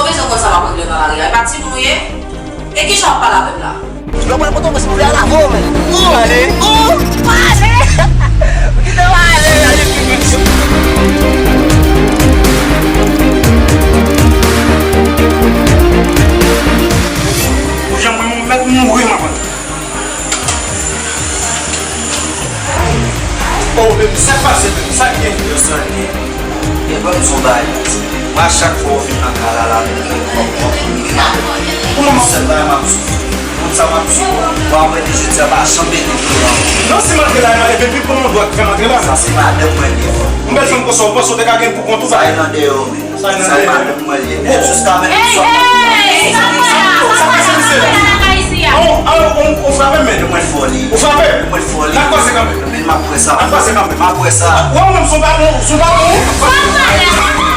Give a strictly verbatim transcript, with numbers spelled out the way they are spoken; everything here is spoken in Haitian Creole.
Ou bezwen konn sa m ap regle nan lari a. E pa timoun ou ye? E kijan w ap pale avè m la? Lè w pral pote mwen, silvouplè, al avè w menm. Ou ale. Ou pale. Kite w ale, ale. Ou jan mwen, mwen mèt mouri, m ap Oh, baby, sa k pase, baby? Sa k gen? Yo, sa k gen? Gen pran m sou bagay. Mwen, a chak fwa ou vin nan kay la, la, men gen kòb, kòb pou m gen. Kòman m ap fè? Sèl bagay m ap soufri. Kont sa m ap soufri. Bon, apre de jodi a, pa janm mete dlo nan. Non, si m antre la, e baby pou mwen dwat fè m antre la. Sa se madanm mwen li ye. M bèl fanm konsa, ou panse w te ka gen pou kont ou? Sa e nan dèyè w, men. Sa e nan dèyè w. Sa madanm mwen li ye. Jiska menm. Hey, hey, hey, sa fè la? Sa fè la? Sa fè la? Ou, ou, ou frape m, men. Mwen fò li. Ou frape m? Mwen fò li. N ap pase kanmenm. Men m ap wè sa. N ap pase kanmenm. M ap wè sa. Ou wè ou menm, son pa bon, son pa bon. Sa fè la?